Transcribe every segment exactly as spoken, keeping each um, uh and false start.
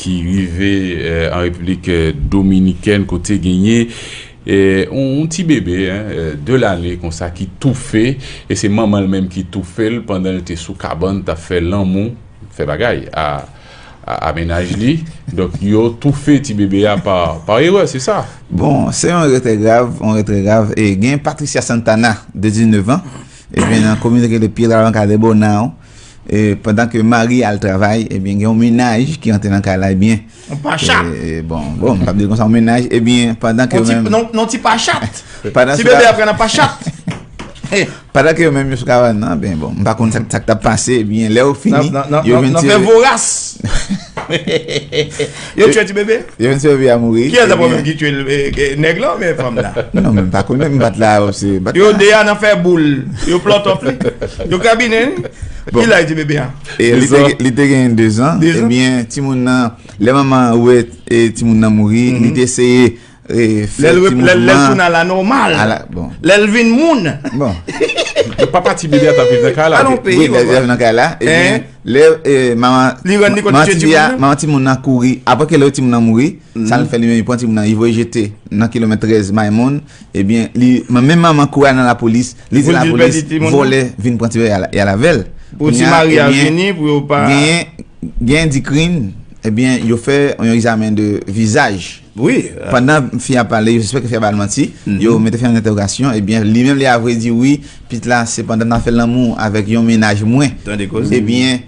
ki rive eh, an Repiblik eh, Dominikèn kote genyen eh, yon ti bebe eh, de lane konsa ki toufe e se manman l menm ki toufe l pandan l te sou kabann t ap fè lanmou, fè bagay a a, a mennaj li. Donk yo toufe ti bebe a pa pa erè, se sa. Bon, se yon erè trè grav, yon erè trè grav. E gen Patricia Santana, de diznèf an, ebyen nan komin ki rele Piedra Blanca de Bonao, e pandan ke mari al travay, ebyen gen yon mennaj ki antre nan kay la, ebyen Yon pachat. E, bon, bon, m p ap di l konsa, yon mennaj, ebyen pandan ke yo menm Non, ti pachat. Pandan Ti sou la- bebe ap pran nan pachat. Pandan ke yo menm yo sou kabann nan, ben bon, m pa konn sa sa k t ap pase, ebyen lè yo fini, Nan- nan- nan- yo vin nan fè tire voras. Yo tchwe ti bebe. Yo vin tire bebe a mouri. Kiyès dapre ebyen- menm ki tchwe l, eh, eh, nèg lan oubyen fanm nan? Non, men m pa konnen, m pa t la, se bat Yo la. De a nan fè boul. Yo plòtòp li. Yo kabinen li. Bon. Ki laj ti bebe a? E li te, Dezan. Li te gen dezan, Dezan. Ebyen timoun nan, lè manman wè e timoun nan mouri, li te eseye e, fè Lè l ti rep- lè l- lè l mouvman tounen a la nòmal. a la- bon. Lè l vin moun. Bon, Donk papa ti bebe a t ap viv nan kay la. Alon peyi wi, lè baba. L nan kay la, Hein? ebyen lè e, manman Li rann li kont manman tchwe ti timoun bebe a- nan? Manman timoun nan kouri, apre ke lè timoun nan mouri, sa l fè li menm, li pran timoun nan, li voye jete nan kilomèt trèz Maimon, ebyen li, menm manman kouri al nan lapolis, li di Pou l di l lapolis, pèdi timoun nan? Vòlè vin pran ti bebe a, y al avè l. Pou ti Kounye a, mari a ebyen, vini pou yo pa. Genyen, genyen di krim, ebyen yo fè yon egzamen de vizaj. Wi. Pandan fi a pale, yo sispèk fi a ba l manti, yo mete fi a nan entèwogasyon, ebyen li menm li avwe di wi, pit la se pandan l t ap fè lanmou avèk yon mennaj mwen. Tande koze. Ebyen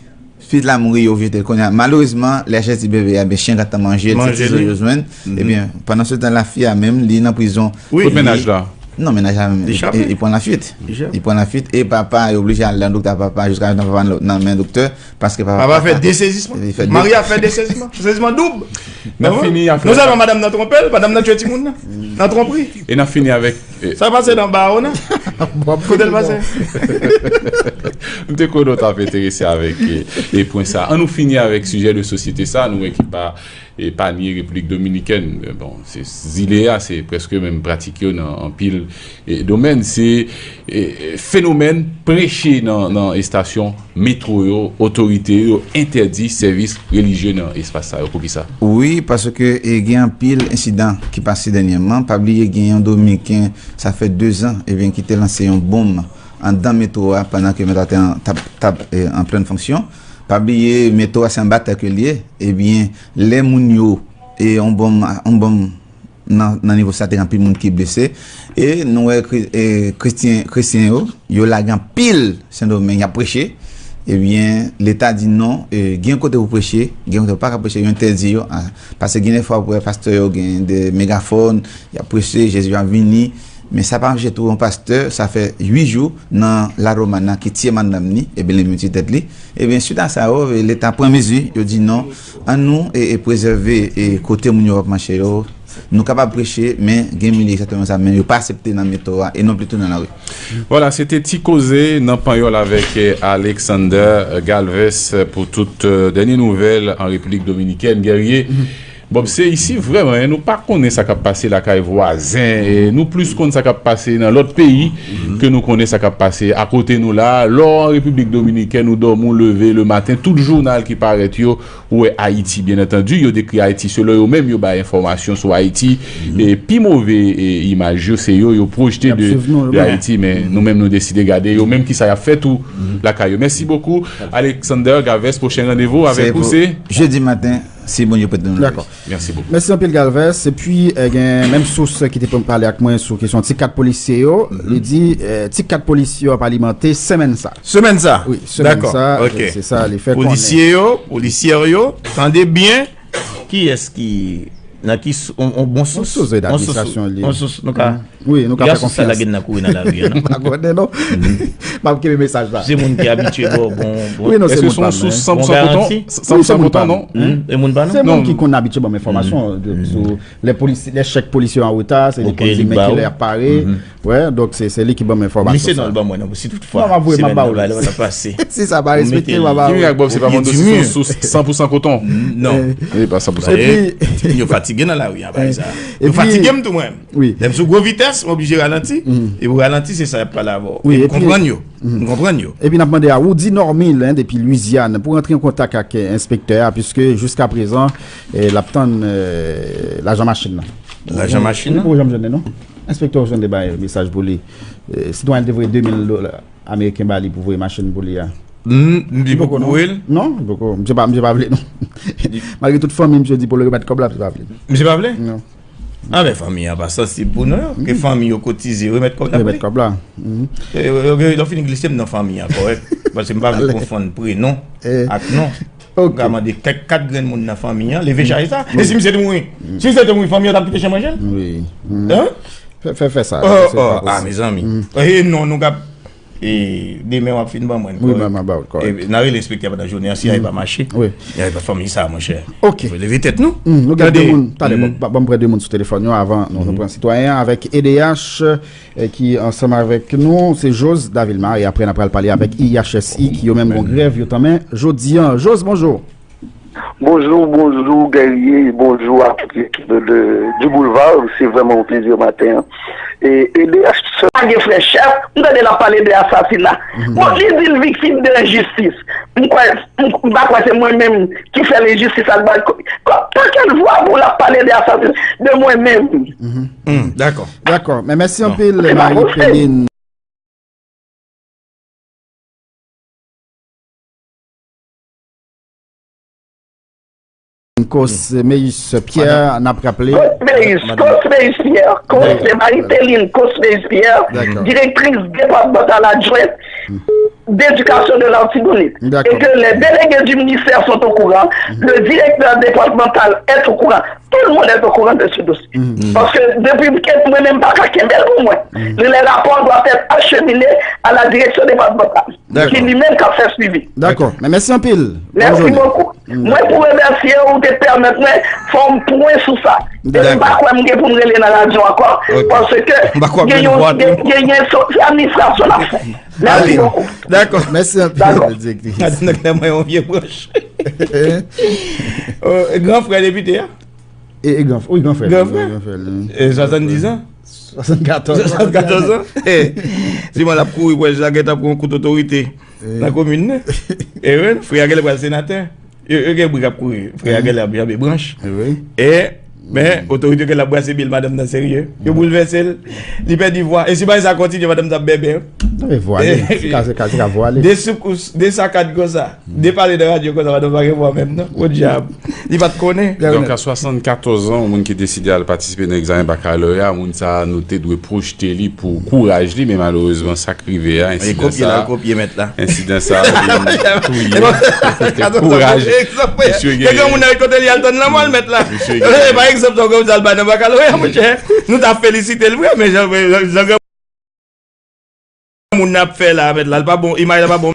pit la mouri, yo jete l. Kounye a malerezman lè chè ti bebe a, ben chen gentan manje l, se Manje ti zo li. Yo jwenn. Ebyen pandan se tan la fi a menm li nan prizon. Wi. Kot mennaj la? Non, mennaj la menm Li chape. Li pran lafit. Li chape. Li pran lafit e papa yo oblije al nan doktè, papa jiska nan papa nan men doktè, paske papa Papa fè de sezisman. Li fè de- Mari a fè de sezisman. Sezisman doub. N ap fini afè Non sèlman madanm nan twonpe l, madanm nan tchwe timoun nan. Nan twonpri. E n ap fini avèk eh, Sa pase nan ba ou nan? Kote l pase? M te konnen w t ap enterese avèk eh, eh, pwen sa. An nou fini avèk sijè de sosyete sa, nou wè ki pa eh, pa nye Repiblik Dominikèn. Eh, bon, se zile a, se prèske menm pratik yo nan anpil eh, domèn. Se eh, fenomèn preche nan, nan estasyon metwo yo, otorite yo entèdi sèvis relijye nan espas sa yo. Poukisa? Wi, paske e, gen anpil ensidan ki pase dènyèman. Pa bliye gen yon Dominiken, sa fè dezan, ebyen ki te lanse yon bonm anndan metwo a pandan ke metwo a te an, t ap, t ap e, an plen fonksyon. Pa bliye metwo a se anba tè ke l ye. Ebyen lè moun yo e yon bonm, yon bonm nan, nan nivo sa te gen anpil moun ki blese. E nou wè kri- e, kretyen, kretyen yo, yo lage anpil Sendomeng, y ap preche. Ebyen leta di non, e, gen kote pou preche, gen kote pou pa ka preche, yo entèdi yo. A, paske gen de fwa pou wè pastè yo gen de megafòn, y ap preche, Jezi ap vini. Men sa pa anpeche tou yon pastè, sa fè uit jou nan La Romana ki tiye madanm li, ebyen li mouti tèt li. Ebyen suit a sa yo, e, leta pran mezi, yo di non, an nou e, e prezève e, kote moun yo ap mache yo. Nou kapab preche, men gen milye egzakteman sa, men yo pa aksepte nan metwo a e non pli tou nan lari. Vwala, se te Ti Koze nan Panyòl avèk eh, Alexander Galvez pou tout eh, dènye nouvèl an Repiblik Dominikèn. Guerrier, Bob, se isi vrèman, eh, nou pa konnen sa k ap pase lakay vwazen. Eh, nou plis konn sa k ap pase nan lòt peyi ke nou konnen sa k ap pase akote nou la. Lè w an Repiblik Dominikèn, ou dòmi, ou leve le maten, tout jounal ki parèt yo, ou wè Ayiti, byen antandi, yo dekri Ayiti selon yo menm, yo bay enfòmasyon sou Ayiti. E pi move eh, imaj yo, se yo, yo pwojte Y ap de, swiv nou, de wi. Ayiti, men nou menm nou deside gade yo menm kisa y ap fè tou lakay yo. Mèsi bokou, Alexander Galvez. Pwochen randevou avèk ou se Jedi maten, si Bondye prete nou. Dakò. Mèsi bokou. Mèsi anpil Galvez. Epi eh, gen menm sous ki te pale ak mwen sou kesyon ti kat polisye yo. Li di eh, ti kat polisye yo ap alimante semèn sa. Semèn sa. Wi, semèn Dakò, sa, ok. Se sa li fè konnen. Polisye yo, polisyè yo, tande byen. Kiyès ki nan ki sou- on, on bon sous? Sous administrasyon li. On sous nou ka. Wi, nou ka fè Gason sa konfyans. Lage n nan kouri nan lari a non. Pa konnen non. M ap kenbe mesaj la. Se moun ki abitye bò bon bon. Wi, non, se Èske moun se yon pa sous mwen. san pou Bon san koton? garanti? San pou san Wi, se moun koton, pa non? Hmm? E moun pa non? Se Non. Moun ki konn abitye ban m enfòmasyon de- sou lè polis, lè chèk polisye an reta, se li Ok, konn di li men ba ki ou. lè ap pare. Wè, donk se se li ki ban m enfòmasyon. Li se non Sa. L ban mwen non, si toutfwa. Non, m ap voye, m ap ba ou Semèn li. Nan pase. Si sa pa respekte, m ap ba Jimmy ou. ak Bob se pa Ou mande di si se mye. Yon sous san pou san koton. Non. E pa san pou san Epi- koton. Yo fatige nan lari an bay sa. Epi- Yo fatige m tou mwen. Wi. Lè m sou gwo vitès. m oblije ralanti. E pou ralanti, se sa y ap pale avè w. E m konprann yo. M konprann yo. Epi n ap mande a Woody Normil, en, depi Lwizyàn, pou rantre an kontak ak, eh, enspektè a, piske jiska prezan, eh, l ap tann, eh, lajan machin nan. Lajan machin nan? Ou janm jwenn li, non? Enspektè a jwenn li bay mesaj pou li. Eh, sitwayen te voye de mil dola ameriken ba li pou voye machin pou li a. M, m di poko, non? Non, li poko. Misye pa, misye pa vle, non. Malgre tout fanmi misye di pou l remèt kòb la, misye pa vle. Misye pa vle? Non. Ah, men fanmi an pa sansib pou nou, non. Ke fanmi yo kotize, remèt kòb la pou li. Remèt kòb la. Eh, eh, eh, lè w fin glise m nan fanmi an, kòrèk. Paske m pa vle konfonn prenon ak non. M ka mande kèk kat grenn moun nan fanmi an, leve chaje sa. E si misye te mouri? Si misye te mouri, fanmi an t ap kite chen manje l? Wi. Hein? Fè, fè, fè sa. Oh, oh, ah, mezanmi. Eh, non, nou ka E demen w ap fin ban mwen l, kòrèk. Wi, mwen, mwen ba w l, kòrèk. E n a rele enspektè pandan jounen an, si y a pa mache, y a pa fanmi sa, monchè. Ok. Fò leve tèt nou. Nou gen de moun, talè, ban m pran de moun sou telefòn yo avan nou, nou pran sitwayen an avèk E D H, eh, ki ansanm avèk nou, se Jose Davilma, e apre n ap pral pale avèk I H S I, ki yo menm gon grèv yo tanmen jodi an. Jose, bonjou. Bonjou, bonjou, Guerrier, bonjou a tout ekip de, du Boulevard. Se vrèman yon plezi maten an. E, E D H, sa gen frè chèf, m tande l ap pale de asasina. Bon, li di l viktim de enjistis. M kwè, m, m pa kwè se mwen menm ki fè l enjistis ak bal. Ko-, ko-, pa kèl vwa pou l ap pale de asasina de mwen menm? Hmm, dakò. Dakò, men mèsi anpil, Marie Péline. Cosméus Pierre, n ap raple. Cosméus, Cosméus Pierre, Cos-, Marie Péline Cosméus Pierre, directrice départementale adjointe d'éducation de l'Artibonite. Et que les délégués du ministère sont au courant, le directeur départemental est au courant, tout le monde est au courant de ce dossier. Paske depi m kenbe, mwen menm m pa ka kenbe l pou mwen. Le rapport doit être acheminé à la direction départementale, ki li menm k ap fè swivi. Dakò. Men mèsi anpil. Mèsi bokou. Mwen pou remèsye ou te pèmèt mwen fè yon pwen sou sa. E m pa kwè m gen pou m rele nan radyo ankò, paske gen yon, gen, gen, gen so-, se administrasyon n ap fè. Mèsi bokou. Dakò. Mèsi anpil, direktris. Gade nèg la, mwen yon vye branch. Oh, gran frè depite a? E, e gran, wi, gran frè. Gran frè? Gran frè, wi. E, swasanndis an? Swasannkatòz an. Swasannkatòz an? E, si mwen l ap kouri, wè, Jacques t ap pran kout otorite nan komin nan. E wi, frè a genlè pral senatè. Yo, yo gen bri k ap kouri. Frè a genlè ap janbe branch. E, men, otorite yo genlè ap brase pye l, madanm nan serye. Yo boulvèse l. Li pèdi vwa. E si bagay sa kontinye, madanm nan ap bèbè. Non, men vwale. Se ka, se ka, se ka vwale. De soukous, de sakad konsa. De pale nan radyo konsa, madanm pa gen vwa menm, non. Podyab. Li pa t konnen. Donk, a swasannkatòz an, yon moun ki deside al patisipe nan egzamen bakaloreya, moun sa a, nou te dwe pwojte li pou kouraj li, men malerezman, sa k rive a, ensidan sa a, ensidan sa a vin touye kouraj misye genyen. Gen granmoun nan kote li al tann lanmò l, mèt la. Pa egzanp, sa w konn al bay nan bakaloreya, monchè. Nou t ap felisite l vre, men jan, jan, jan moun nan ap fè la, mèt la, l pa bon, imaj la pa bon.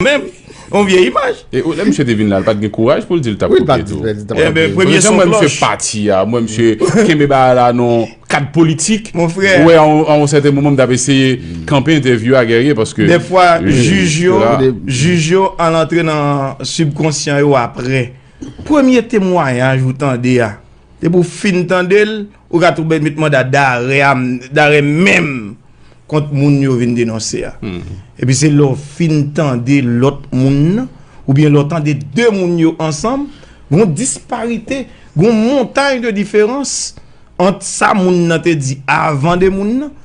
Menm, yon vye imaj. E lè misye te vin la, l pa t gen kouraj pou l di l t ap kopye tou. Ebyen, premye son klòch. Mwen, misye pati a, mwen, misye kenbe bagay la nan kad politik. Mon frè. Ou wè, a yon, a yon sèten moman, m t ap eseye kanpe entèvyou a Guerrier, paske dèfwa, jij yo, jij yo al antre nan sibkonsyan yo apre. Premye temwayaj ou tande a, depi w fin tande l, ou ka twouve met manda darè a, darè menm kont moun yo vin denonse a. Epi se lè w fin tande lòt moun nan, oubyen lè w tande de moun yo ansanm, gon disparite, gon montay de diferans ant sa moun nan te di avan de moun nan,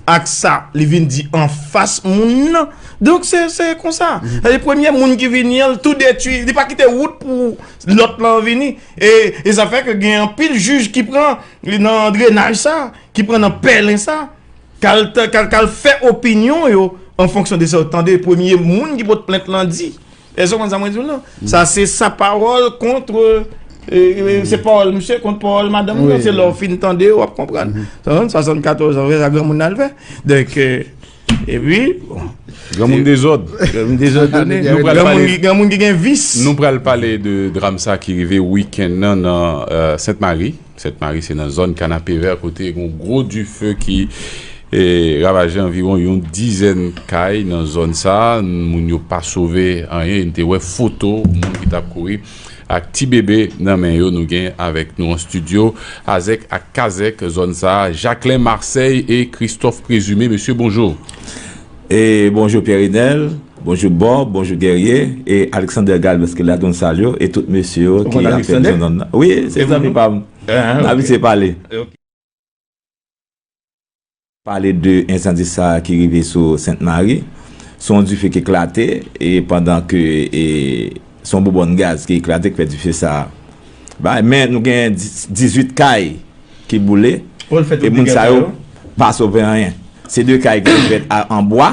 ak sa li vin di anfas moun nan. Donk, se, se konsa. Sa se premye moun ki vini an, l tou detwi, li pa kite wout pou lòt lan vini. E, e sa fè ke gen anpil jij ki pran nan drenaj sa, ki pran nan pèlen sa, k al, k al, k al fè opinyon yo an fonksyon de sa yo tande premye moun ki pot plent lan di. Èske w konprann sa mwen di w lan? Sa se sa pawòl kont, e, e, se pawòl misye kont pawòl madanm li, se lè w fin tande, w ap konprann. Swasannkatòz an, se sa granmoun nan al fè. Donk, e, epi, bon. Granmoun dezòd. Granmoun dezòdone. Granmoun ki, granmoun ki gen vis. Nou pral pale de dram sa ki rive wikenn nan, nan, e, Sent Mari. Sent Mari, se nan zòn Kanapevè, kote gon gwo dife ki E ravaje anviwon yon dizèn kay nan zòn sa a. Moun yo pa sove anyen. Nou te wè foto moun ki t ap kouri ak ti bebe nan men yo. Nou gen avèk nou an estidyo Azèk ak Kazèk zòn sa a, Jacquelin Marseille e Christophe Présumé. Mesye, bonjou. E bonjou Pierre Enel, bonjou Bob, bonjou Guerrier, e Alexander Galvez ki la tou, n salye w, e tout mesye yo ki ap fè zòn nan. Wi, se zanmi pa m. N abitye pale. Pale de ensandi sa a ki rive sou Sent Mari. Se yon dife ki eklate, e pandan ke e, se yon boubòn gaz ki eklate, ki fè dife sa a. Ba, men nou gen dis- dizuit kay ki boule, e moun sa yo pa sove anyen. Se de kay ki fèt a- an bwa,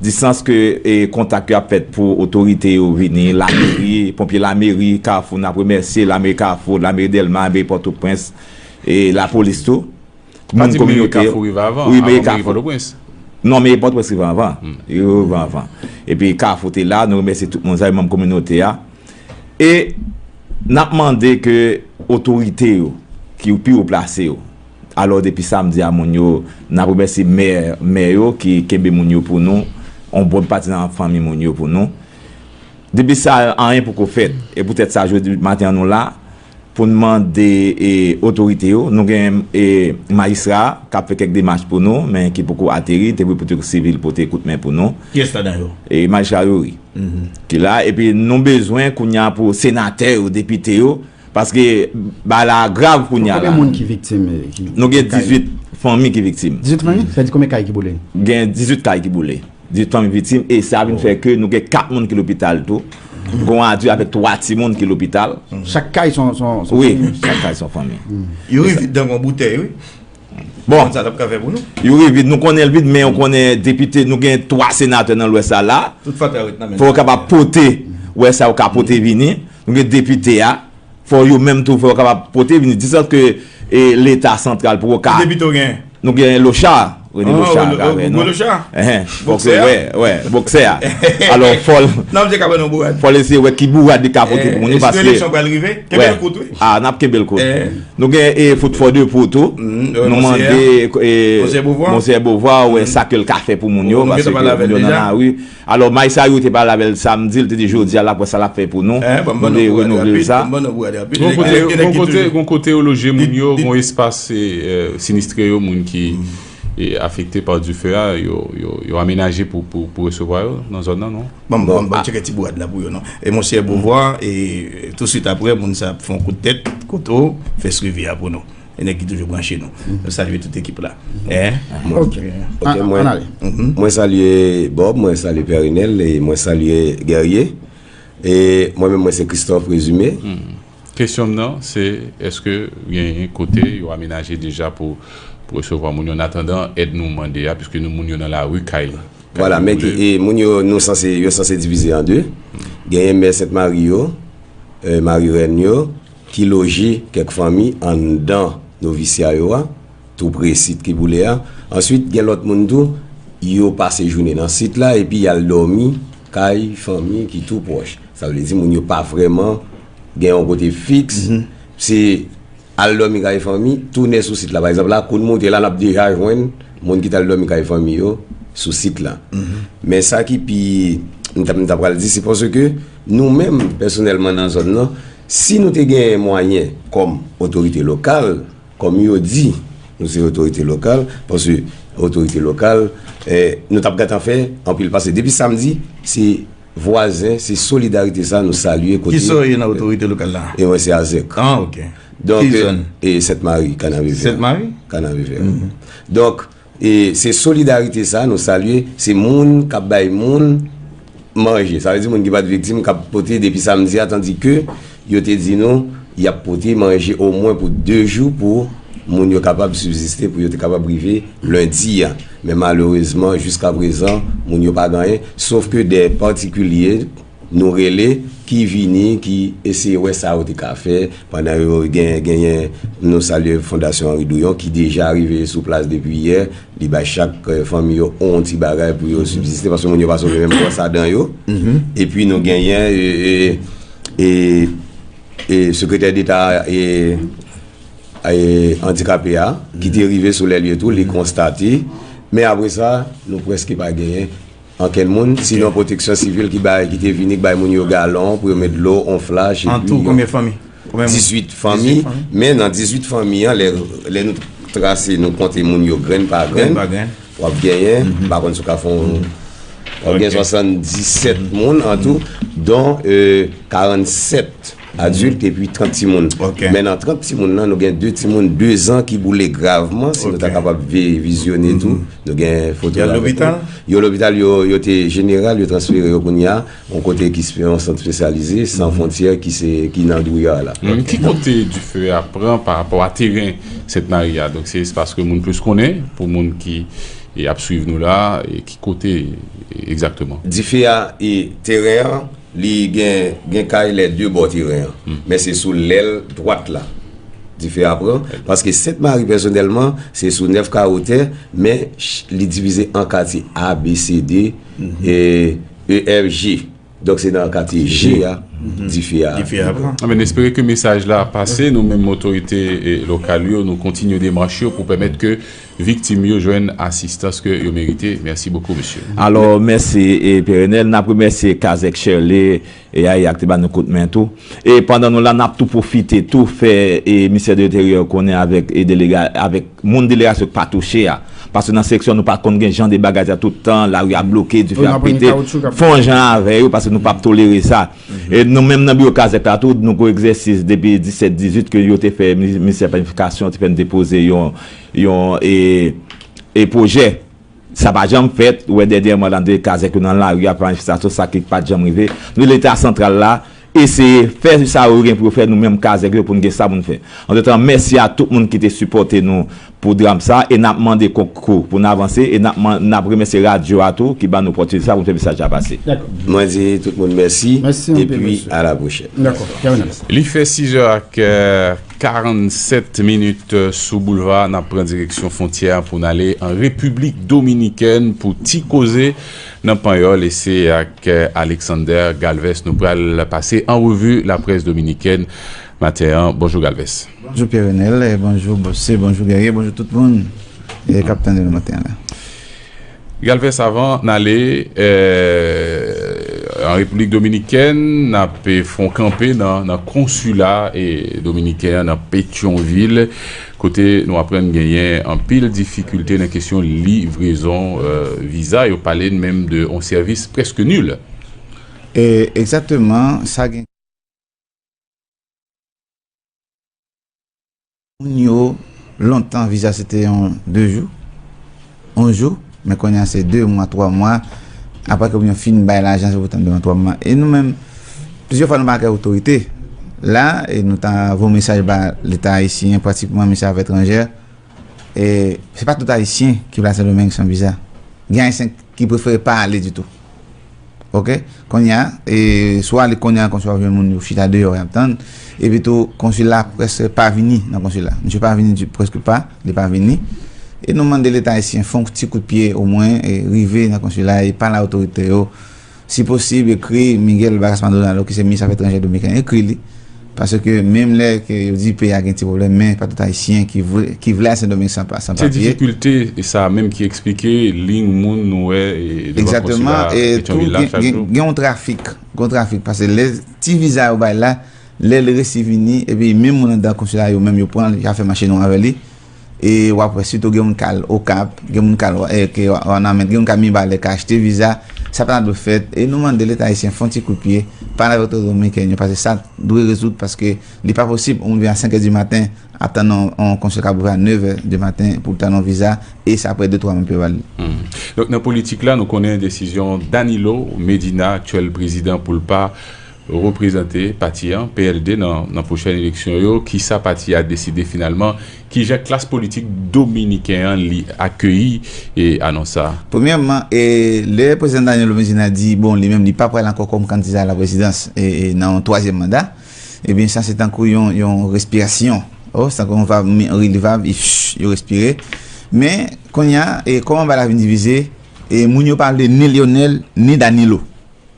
distans ke e, kontak yo ap fèt pou otorite yo vini, lameri, ponpye lameri Kafou, n ap remèsye lameri Kafou, lameri Dèlma, lameri Pòtoprens, e lapolis tou. Moun kominote yo. Kafou rive avan, wi, men avan Kafou. Pòtoprens. Non, men Pòtoprens rive anvan. Yo rive anvan. Epi Kafou te la, nou remèsye tout moun sa, e manm kominote a. E n ap mande ke otorite yo, ki pi wo plase yo, alò depi samdi a moun yo, n ap remèsye mè, mè yo ki kenbe moun yo pou nou, yon bon pati nan fanmi moun yo pou nou. Depi sa, anyen poko fèt. E poutèt sa, jodi maten an nou la, pou n mande e, otorite yo. Nou gen e, majistra k ap fè kèk demach pou nou, men ki poko ateri, te vle pote sivil pote kout men pou nou. Kiyès ladan yo? E majistra Youri. Ki la, epi nou bezwen kounye a pou senatè yo, depite yo, paske bagay la grav kounye a la. Konbyen moun ki viktim? Nou gen dizuit fanmi ki viktim. Dizuit fanmi? Sa di konbyen kay ki boule? Gen dizuit kay ki boule. Dizuit fanmi viktim, e sa vin fè ke nou gen kat moun ki lopital tou. Gon adilt avèk twa timoun ki lopital. Chak kay se yon fanmi? Wi, chak kay se yon fanmi. Youri vid dan gon boutèy, wi. Bon. Sa t ap ka fè pou nou? Youri vid, nou konnen l vid, men ou konnen depite, nou gen twa senatè nan Lwès la la. Tout fatra ret nan men. Fò yo kapab pote, wè sa yo ka pote vini. Nou gen depite a, fò yo menm tou, fò yo kapab pote vini. Distans ke e, Leta santral poko ka. Ki depite w gen? Nou gen Lochard. Rene Lochard, Lochard. Enhen. Boksè a? Wè, wè, boksè a. Alò, fò l. N ap di ka ban nou bourad. Fò l eseye wè ki bourad li ka pote pou moun yo, paske eleksyon pral rive. Kenbe l kout, wi. A, n ap kenbe l kout. Nou gen e, Fout Fò de Po tou. Nou mande e, Monseyè Beauvoir, wè sa ke l ka fè pou moun yo, paske moun yo nan lari. Alò, majistra Youri te pale avè l samdi, l te di jodi a l ap wè sa l ap fè pou nou. Nou te renouvle l sa. Gon kote, gon kote, gon kote yo loje moun yo, gon espas e, e, sinistre yo, moun ki e, afekte pa dife a, yo, yo, yo amenaje pou, pou, pou resevwa yo nan zòn nan, non? Ban m, ban m, ban m tcheke ti bourad la pou yo, non. E Monseyè Beauvoir, e touswit apre, moun sa ap fè yon kout tèt, kote w, fè swivi a pou nou. E nèg ki toujou branche nou. Nou salye tout ekip la. Ok. Ok, mwen, mwen salye Bob, mwen salye Pierre Enel, e mwen salye Guerrier. E mwen menm, mwen se Christophe Présumé. Kesyon m nan, se, èske genyen kote yo amenaje deja pou, pou resevwa moun yo, an atandan èd nou mande a, piske nou moun yo nan lari, kay, kay boule? Vwala, men ki, e, moun yo, nou sanse, yo sanse divize an de. Genyen mè Sent Mari yo, e, Mari Rèn yo, ki loje kèk fanmi anndan novisya yo a, tou pre sit ki boule a. Answit, gen lòt moun tou, yo pase jounen nan sit la, epi y al dòmi kay fanmi ki tou pwòch. Sa vle di moun yo pa vrèman gen yon kote fiks. Se al dòmi kay fanmi, tounen sou sit la. Pa egzanp, la, kou n moute la, n ap deja jwenn moun ki t al dòmi kay fanmi yo sou sit la. Men sa ki pi, m ta, m ta pral di, se paske nou menm, pèsonèlman nan zòn nan, si nou te gen mwayen kòm otorite lokal, kòm yo di, nou se otorite lokal, paske otorite lokal, eh, nou t ap gentan fè anpil pase. Depi samdi, se vwazen, se solidarite sa nou salye kote. Kisa w ye nan otorite lokal la? E mwen se Azèk. Ah, ok. Donk, ki zòn? E Sent Mari, Kanavevè. Sent Mari? Kanavevè. Donk, e se solidarite sa nou salye, se moun k ap bay moun manje. Sa vle di moun ki pa t viktim k ap pote depi samdi a, tandike yo te di nou y ap pote manje omwen pou de jou pou moun yo kapab sibziste, pou yo te kapab rive lendi a. Men malerezman, jiskaprezan, moun yo pa gen anyen, sof ke de patikilye nou rele, ki vini, ki eseye wè sa yo te ka fè, pandan yo gen, genyen, nou salye Fondasyon Henri Douyon, ki deja rive sou plas depi yè, li bay chak, eh, fanmi yo yon ti bagay pou yo sibziste, paske moun yo pa sove menm bwòs a dan yo. Epi nou genyen, eh, eh, eh, eh, Sekretè Deta, eh, e, andikape a, ki te rive sou lè l ye tou, li konstate. Men apre sa, nou prèske pa genyen ankenn moun, sinon pwoteksyon sivil ki bay, ki te vini, ki bay moun yo galon pou yo met dlo, onflaj, epi An tou, yo konbyen fanmi? Konbyen moun? Dizwit fanmi, Dizwit fanmi. Men nan dizwit fanmi an, lè, lè nou trase, nou konte moun yo grenn pa Grenn grenn, pa grenn. W ap genyen, m pa konn si w ka fè yon, w ap gen Ok. swasanndisèt moun an tou, don, e, karannsèt adilt epi trant timoun. Ok. Men nan trant timoun nan, nou gen de timoun de zan ki boule gravman, si nou ta Ok. kapab ve-, vizyone tou. Nou gen foto Yo la avèk lopital? nou. Yo lopital, yo, yo te jeneral, yo transfere yo kounye a, yon kote ki spe-, yon sant espesyalize, San Fwontyè, ki se, ki nan Dwouya la. Mm, ki kote dife a pran pa rapò a teren Sent Mari a? Donk, se espas ke moun plis konnen, pou moun ki, e, ap swiv nou la, e ki kote, e, egzakteman? Dife a, e, teren an, li gen, gen kay lè de bò teren an. Men se sou lèl dwat la. Dife a pran. Paske Sent Mari, pèsonèlman, se sou nèf kawo tè, men ch-, li divize an katye A, B, C, D, e, E, F, G. Donk, se nan katye G a, dife a. Dife a pran. Ah, men n espere ke mesaj la pase. Nou menm, otorite, e, lokal yo, nou kontinye demach yo pou pèmèt ke viktim yo jwenn asistans ke yo merite. Mèsi bokou, mesye. Alò, mèsi, e, Perenel. N ap remèsye Kazèk Shirley, e, Aya, ki te ba nou kout men tou. E pandan nou la, n ap tou pwofite tou fè, e, Ministè de Lenteryè konnen avèk, e, delega-, avèk moun delegasyon ki pa touche a. Paske nan seksyon, nou pa t konn gen jan de bagay sa tout tan, lari a bloke, dife a pete. Fè yon jan avè yo, paske nou p ap tolere sa. E nou menm nan biwo Kazèk la tou, nou gen egzèsis depi disèt dizuit ke yo te fè, mi-, Ministè Planifikasyon te fè n depoze yon, yon, e, e pwojè. Sa pa janm fèt, ou wè dènyèman la, nou te Kazèk yo nan lari a, fè manifestasyon, sa ki pa t janm rive. Nou, Leta santral la, eseye fè sa yo gen pou yo fè, nou menm Kazèk yo, pou n gen sa pou n fè. Antretan, mèsi a tout moun ki te sipòte nou pou dram sa, e n ap mande konkou pou n avanse, e n ap man-, n ap remèsye radyo a tou, ki ban nou opòtinite sa pou n fè mesaj la pase. Dakò. Mwen di tout moun mèsi, Mèsi anpil, epi mesye. A la pwochèn. Dakò, Kevin. Li fè sizè ak, euh, karannsèt minit, euh, sou boulva. N ap pran direksyon fwontyè pou n ale an Repiblik Dominikèn pou ti koze nan Panyòl, e se ak, euh, Alexander Galvez nou pral pase an revi laprès dominikèn maten an. Bonjou, Galvez. Bonjou, Pierre Renel, e bonjou, Bossé, bonjou, Guerrier, bonjou tout moun, e, k ap tande nou maten an la. Galvez, avan n ale, eh, an Repiblik Dominikèn, n ap, eh, fè yon kanpe nan, nan konsila, eh, dominiken an nan Petyonvil, kote nou aprann genyen anpil difikilte nan kesyon livrezon, eh, viza. Yo pale menm de yon sèvis prèske nil. E, egzakteman, sa gen Moun yo, lontan, viza se te yon de jou, yon jou, men kounye a se de mwa, twa mwa. Apre ke moun yo fin bay lajan, se pou tann de mwa, twa mwa. E nou menm, plizyè fwa nou pa gen otorite. La, e nou ta voye mesaj ba Leta ayisyen, pratikman, Ministè Afè Etranjè. E se pa tout Ayisyen ki vle al Sendomeng san viza. Gen Ayisyen ki prefere pa ale ditou. Oke? Kounye a, e, si w ale kounye a, konsa w ap jwenn moun yo chita deyò, y ap tann. Epi tou, konsila prèske pa vini nan konsila. Misye pa vini di, prèske pa, li pa vini. E nou mande Leta ayisyen fè yon ti kout pye, omwen, e, rive nan konsila e pale a otorite yo. Si posib, ekri Miguel Bagas Maldonado, ki se minis afè etranjè dominiken, ekri li. Paske menm lè ke yo di peyi a gen ti pwoblèm, men pa tout Ayisyen ki vle, ki vle al Sendomeng san pa, san papye. Se difikilte sa menm ki eksplike liy moun nou wè, e, devan konsila Petyonvil la chak jou. Egzakteman, e tou gen, gen, gen yon trafik, gen yon trafik, paske lè ti viza yo bay la, lè l resi vini, epi menm moun anndan konsila yo menm yo pran l, y a fè mache nwa avè li. E w ap wè, sitou gen moun k al Okap, gen moun k al, e, ke Wanament, gen moun k al Mibalè, k achte viza. Sa pa ta dwe fèt. E nou mande Leta ayisyen fè yon ti kout pye, pale avèk otorite dominiken yo, paske sa dwe rezoud, paske li pa posib, yon moun vin a senk è di maten, ap tann yon, yon konsèy k ap ouvè a nèf è di maten pou l tann yon viza, e sa prè de twa mwa pou yo ba l li. Hmm. Donk, nan politik la, nou konnen desizyon Danilo Medina, aktyèl prezidan, pou l pa reprezante pati an, P L D, nan, nan pwochèn eleksyon yo. Kisa pati a deside finalman? Kijan klas politik dominiken an li akeyi, e, anons sa a? Premyèman, e, lè Prezidan Danilo Medina di, bon, li menm, li pa pral ankò kòm kandida a la prezidans, e, e, nan yon twazyèm manda, ebyen, sa se tankou yon, yon respirasyon. Oh, se tankou yon vab, yon vab, e, yo respire. Men, kounye a, e, kòman bagay la vin divize, e, moun yo pa vle ni Lionel, ni Danilo.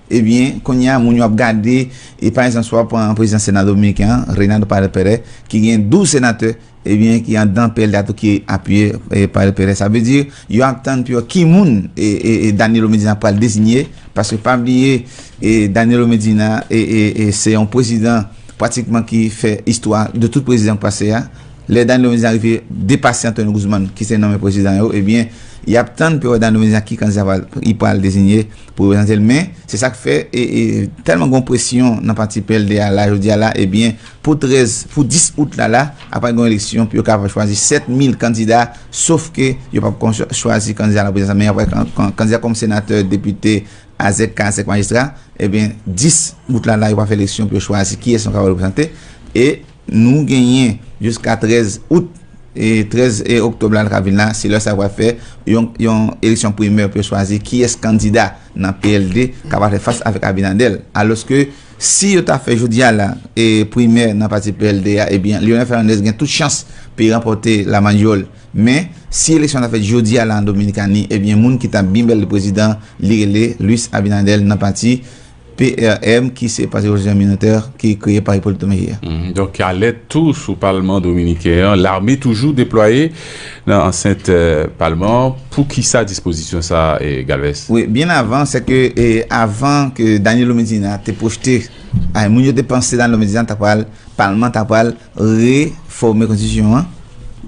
Ebyen, kounye a, moun yo ap gade, e pa egzanp, si w ap pran prezidan Sena dominiken an, Reynaldo Paredes Pérez, ki gen douz senatè, ebyen, ki anndan P L D a tou ki apiye e Paredes Pérez. Sa vle di, yo ap tann pou yo ki moun e, e, e Danilo Medina pral deziye, paske pa bliye, e Danilo Medina e, e, e se yon prezidan pratikman ki fè istwa de tout prezidan k pase a. Lè Danilo Medina rive depase Antonio Guzman, ki se nonmen prezidan yo, ebyen, y ap tann pou yo wè Danilo Medina ki kandida pral- li pral deziye pou reprezante l. Men, se sa k fè, e, e, tèlman gen presyon nan pati P L D a la, jodi a la, ebyen, pou trèz, pou dis out la, la, apral gen eleksyon pou yo kapab chwazi sèt mil kandida, sof ke yo p ap kon chwazi kandida la prezidan, men apral kan- kan- kandida kòm senatè, depite, azèk, ka azèk majistra, ebyen, dis out la, la, yo pral fè eleksyon pou yo chwazi kiyès yo kapab reprezante. E nou genyen jiska trèz out, e trèz e oktòb la, l ka vin la, se lè sa yo pral fè yon, yon eleksyon primè pou yo chwazi kiyès kandida nan P L D kapab fè fas avèk Abinader. Alòske, si yo ta fè jodi a la, e primè nan pati P L D a, ebyen, Leonel Fernandez gen tout chans pou l ranpòte lamanyòl. Men, si eleksyon ta fèt jodi a la an Dominikani, ebyen, moun ki ta byen bèl prezidan, li rele Luis Abinader nan pati P R M, ki se Pati Revolisyon Minoritaire, ki kreye pa Hipólito Mejia. Mhm. Donk, alèt tou sou palman dominiken an, lame toujou deplwaye nan ansent, euh, palman an. Poukisa dispozisyon sa, eh, Galvez? Wi, byen avan, se ke, eh, avan ke Danilo Medina te pwojte, ay, moun yo te panse Danilo Medina ta pral, palman ta pral refòme konstitisyon an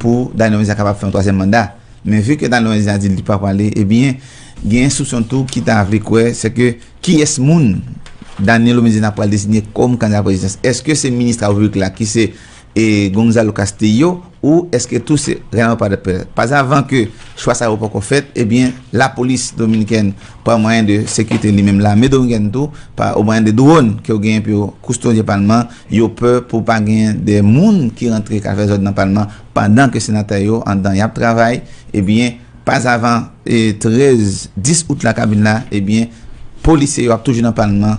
pou Danilo Medina kapab fè yon twazyèm manda. Men vi ke Danilo Medina di li pa prale, ebyen, gen enstriksyon tou ki ta vle kwè, se ke kiyès moun Danilo Medina pral deziye kòm kandida prezidans. Èske se minis travo piblik la ki se, e, Gonzalo Castillo, ou èske tou se Reynaldo Paredes Pérez? Pazavan ke chwa sa yo poko fèt, ebyen, lapolis dominikèn pran mwayen de sekirite li menm, lame dominikèn tou, pa o mwayen de dwòn ke yo genyen pou yo kustodye palman, yo pè pou pa genyen de moun ki rantre ka fè zòd nan palman pandan ke senatè yo anndan y ap travay, ebyen, pazavan, e, trèz, dis out la k ap vin la, ebyen, polisye yo ap toujou nan palman,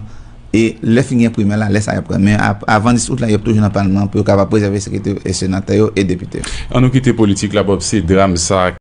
e lè fin gen primè la, lè sa y ap pran. Men ap- avan dis out la, y ap toujou nan palman pou yo kapab prezève sekirite, e, senatè yo e depite yo. An nou kite politik la, Bob, se dram sa